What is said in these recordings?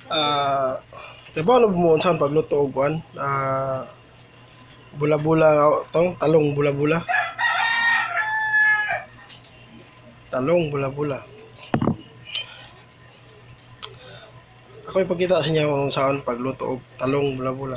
Kabalo mo unsaon pagluto og kuan, bula-bula tong talong bula-bula. Talong bula-bula. Ako ipakita sa inyo kung unsaon pagluto og talong bula-bula.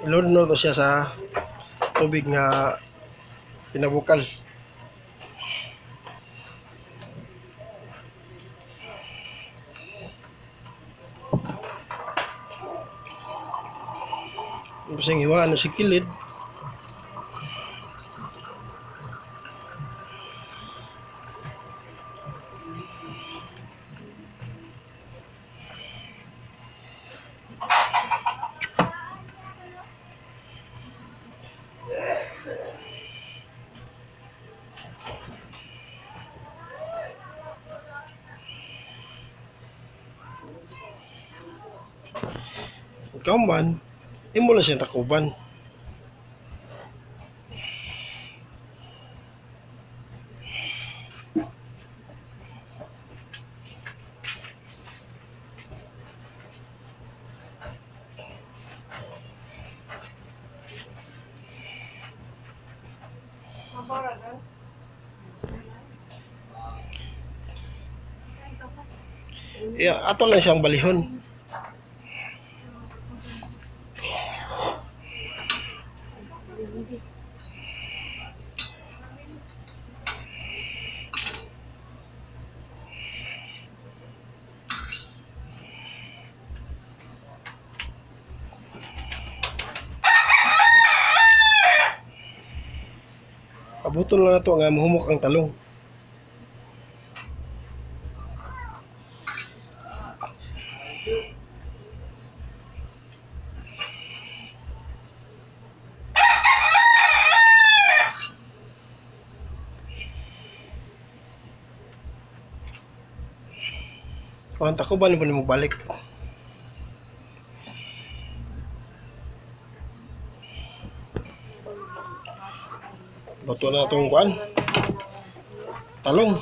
Ilunod to siya sa tubig nga pinabukal. Tapos hiwaan na sa kilid. Ikaw man, imo lang siyang takuban. Yeah, ato lang siyang balihon. Abuton lang nato nga mohumok ang talong. Kuan takuban po nimo balik. Luto na itong kuan. Talong.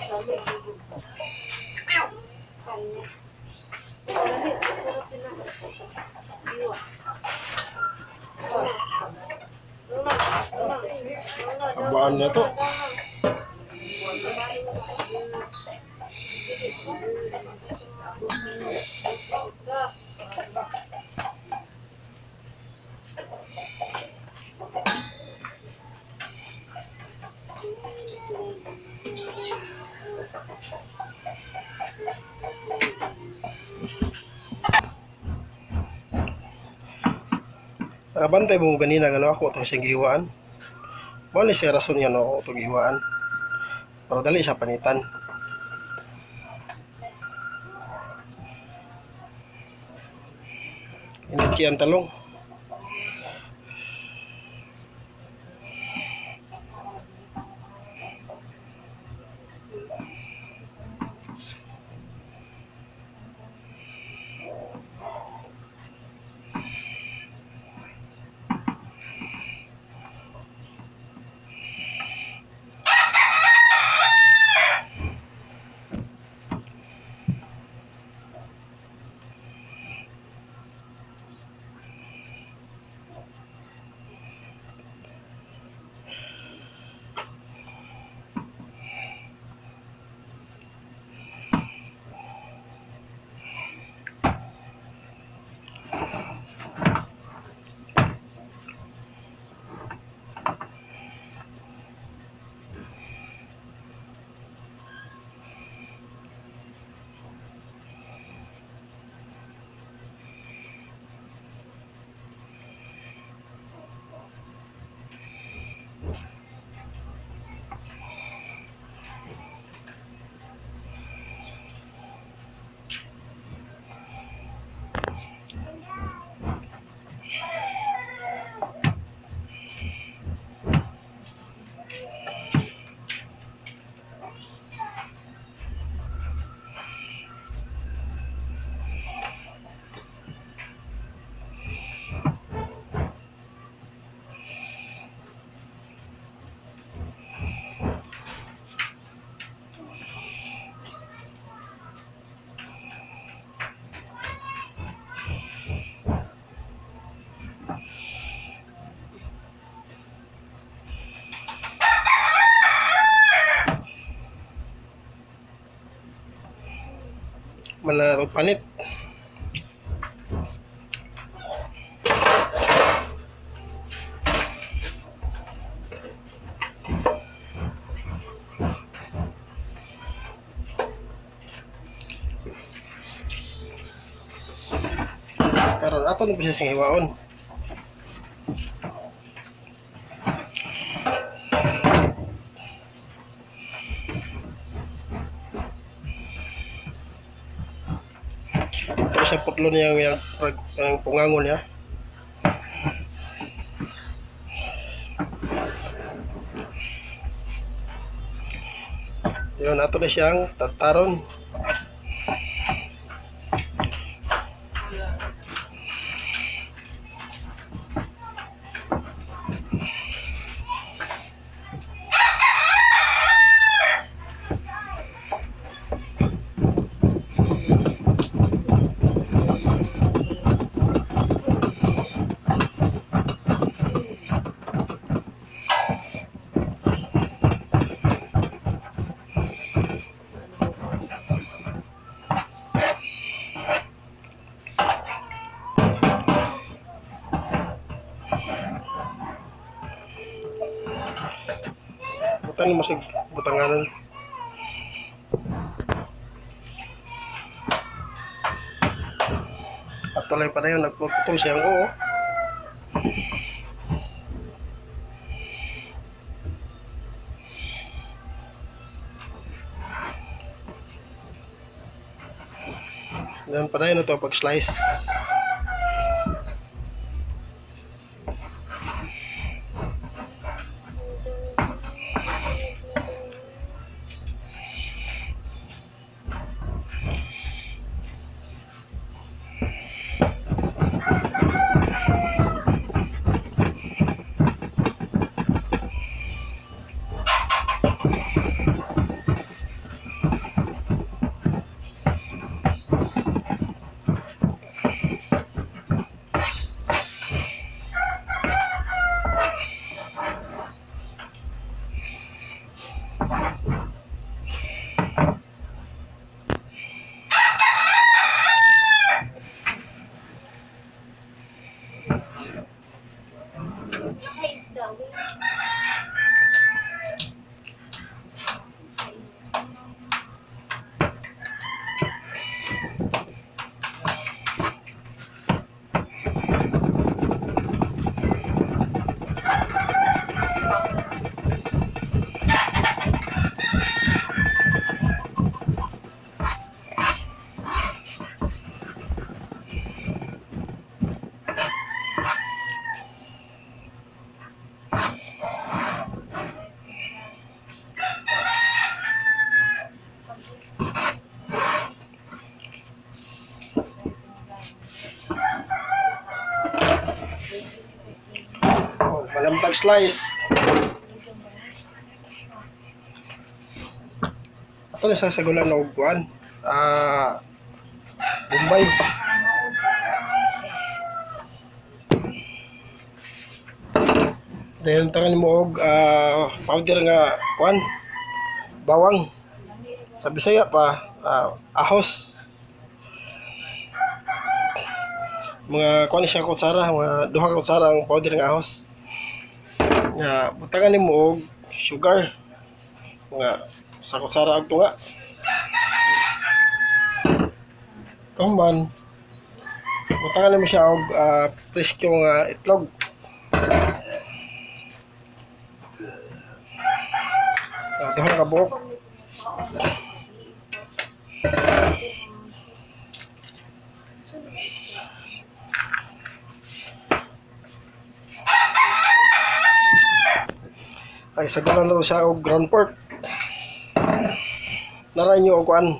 Abaan na to. Nakabantay mo ganina nga ako itong siyang gihiwaan. Mao ni siya rason nga ako itong gihiwaan. Para dali siya panitan. Init ang talong. Man na og panit. Karon ato na po siya siyang hiwaon. Ito siya putlo niya yung pungangon niya. Yun, ato na siyang tataron. Butan mo sa butanganan. At tuloy pa na yun, nagputol siyang oo. Yan pa na yun ito pag-slice. Nakaisda, wait. Oh, malamtag slice. Ito na sa sagulan na uguan. Bombay. Dahil tangan mo og powder nga kuan, bawang. Sa Bisaya pa, ahos. Mga kuan siya kutsara, mga duha ka kutsara ang powder nga ahos. Nga butangan nimo og sugar. Mga sa kutsara og tunga. Kuman, butangan nimo siya og presko nga itlog. Duha ka buok. Ay sagulan na to siya og ground pork. Naray nyo og kuan,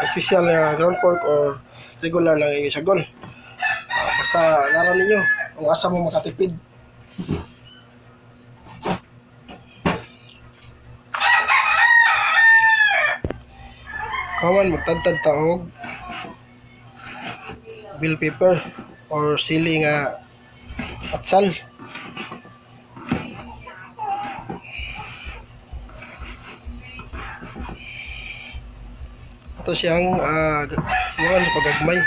espesyal na ground pork or regular lang yung sagol. Basta nara ninyo kung asa mo makatipid. Kaman magtadtad ta og bell pepper or sili nga atsal. Ito siyang Mura sa pagagmay.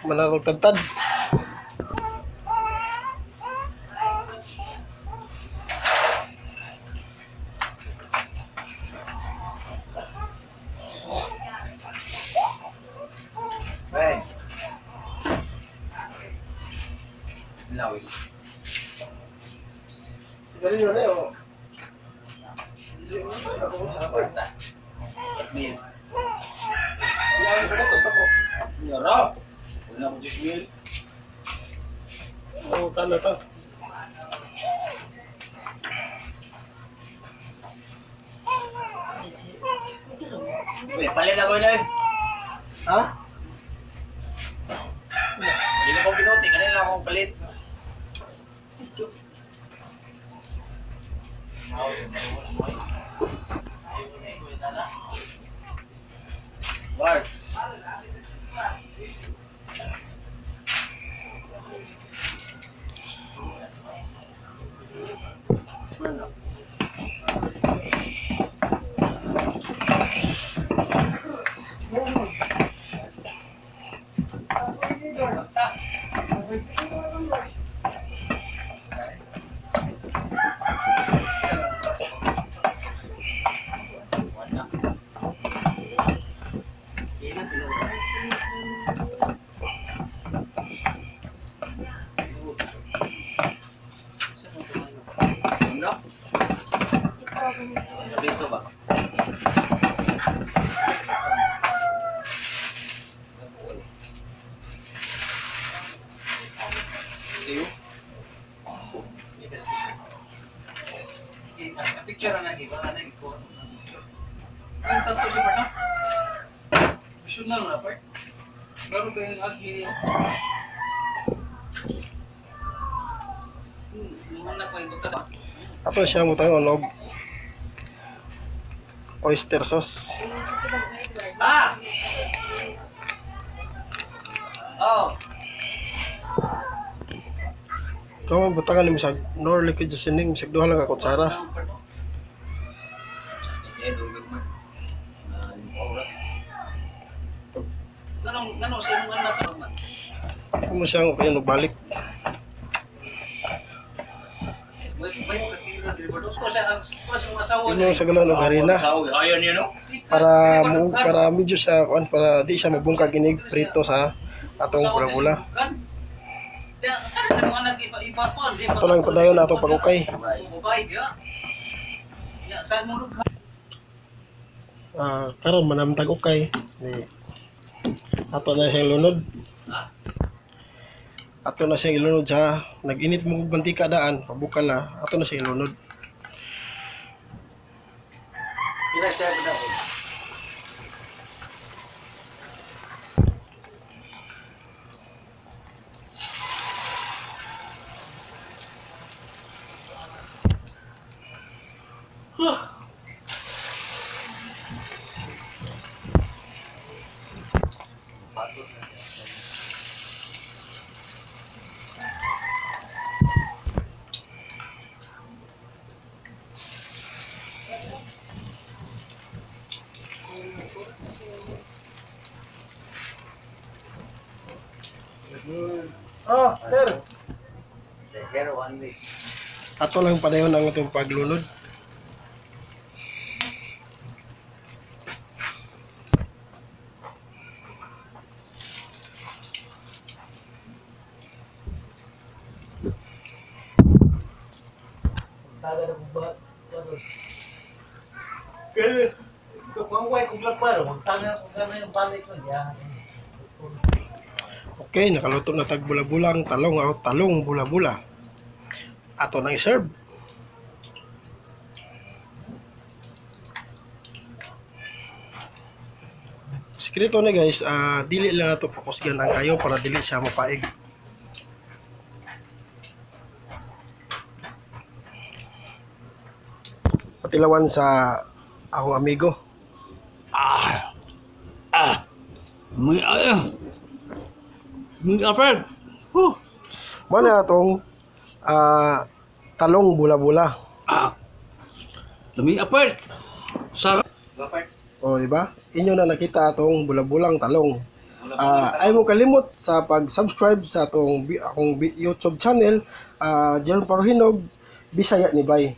Manarog tadtad. Hey. Lawi. Sigarilyo na yun. Kwarta. 10,000. Yara. Wala ko 10,000. Oh, tala ta. Uy, palit ako na eh. Ha? Hindi na akong pinuti, kanina lang akong palit. Bart. Ano? Piso ba? Iyo? Picture na lagi, wala na ko. Ang tatlo siya pa na? National na part. Pero kaya lagi. Muna ko yung buta. Ato siya mo tayo og oyster sauce. Ah! Oh. Kamo butangan ni misag Knorr liquid seasoning, misag duha lang ka kutsara. Ganong ganong sa imong anak man. Kamo siyang okay balik. Yun yung sa galon og harina para mo para medyo siya kuan para di siya mabungkag inig prito sa atong bula-bula. Ato lang padayon na atong pagukay. Karon manamtag ukay ni ato na siyang lunod. Ato na siyang ilunod sa nag-init mo og mantika daan, pabukal na, ato na siyang ilunod. Pila siya ba? Oh, sir. Sa hero one miss. Ato lang padayon ang atong paglunod. Okay, nakaluto na tag bula-bulang talong o talong bula-bula. Ato nang i-serve. Sikreto na guys, dili lang nato pakusgan ang kayo para dili siya mapaig. Patilawan sa akong amigo. Ah. Ah. May ay. May apel. Huh. Mo na atong talong bula-bula. Ah. Lami apel. Sarap. O, di ba? Inyo na nakita atong bula-bulang talong. Ay mo kalimot sa pag-subscribe sa atong akong YouTube channel, Jerome Parohinog, Bisaya ni Bay.